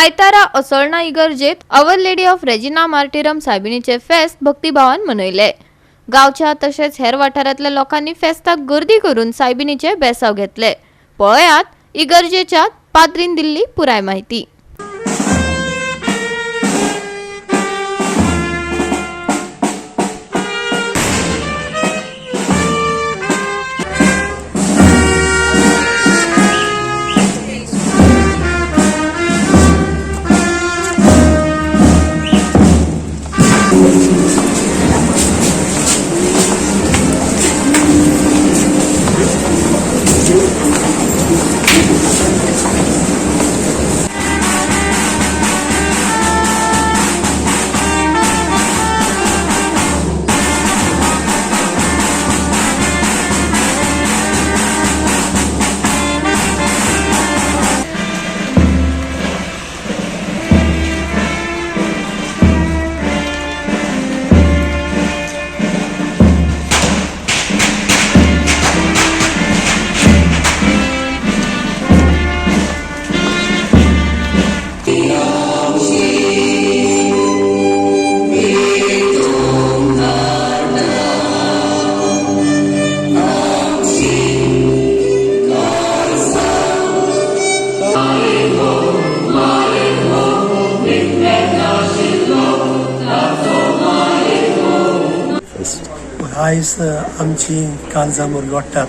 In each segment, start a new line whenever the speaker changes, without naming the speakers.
आयतारा Assolna इगर्जेत our lady of Regina Martyrum सायबिणीचे फेस्त भक्तिभावान मनयले. गांवच्या तशेंच हेर वाठारांतल्या लोकांनी फेस्ताक गर्दी करून सायबिणीचे बेसाव घेतले. पळयात इगर्जेच्या पाद्रीन दिल्ली पुराय माहिती.
आयज आमची काळजां मुरगोडटात,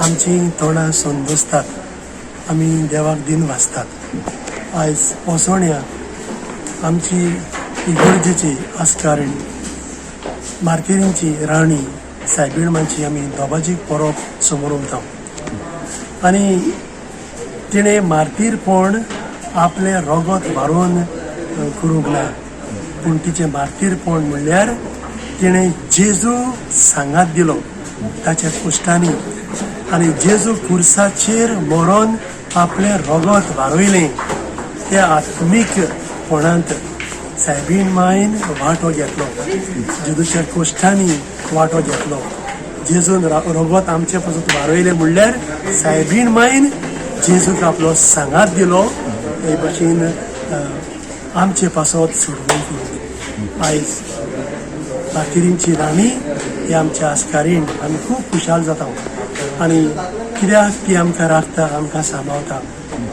आमची तोंडां संदोसतात, आमी देवाक दिन वाचतात. आयज पोसवण्या आमची इगर्जेची आस्कारीण, मार्तिरींची राणी सायबीण मांची आमी दोबाजी परब समोर उरता. आनी तिणें मार्तीरपण आपलें रगत भारोवन करूंक ना, पूण तिचें मार्तीरपण म्हणल्यार तिणें जेजू सांगात दिलो ताच्या कुश्टांनी आनी जेजू खुर्साचेर मरोन आपलें रगत वारयलें. त्या आत्मीकपणांत सायबीण मायन वांटो घेतलो, जेजूच्या कुश्टांनी वांटो घेतलो. जेजून रगत आमचे पासून वारयलें म्हणल्यार सायबीण मायन जेजूक आपलो सांगात दिलो. हे भाशेन आमचे पासत सोडवण करूंक आयज मार्तिरींची राणी ही आमच्या आस्कारीण आमी खूब खुशाल जाता. आनी कित्याक ती आमकां राखता, आमकां सांबाळता,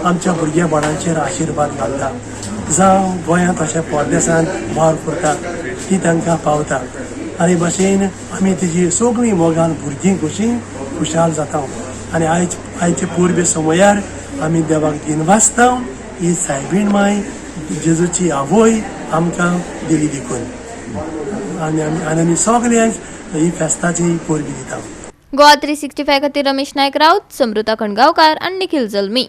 आमच्या भुरग्या बाळांचेर आशिर्वाद घालता. जावं गोंयांत अशें परदेसांत वावर करतात, ती तांकां पावता. आनी भाशेन आमी तिजी सगळीं मोगान भुरगीं कशीं खुशाल जाता. आनी आयचे पुर्वे समयार आमी देवाक दिनवासता ही सायबीण माय जेजूची आवय आमकां दिली देखून. आनी आमी सगल्यांक ही फेस्ताची परबी दिता.
गोवा 365 खातीर रमेश नायक राऊत, समृता खणगांवकार आनी निखिल जल्मी.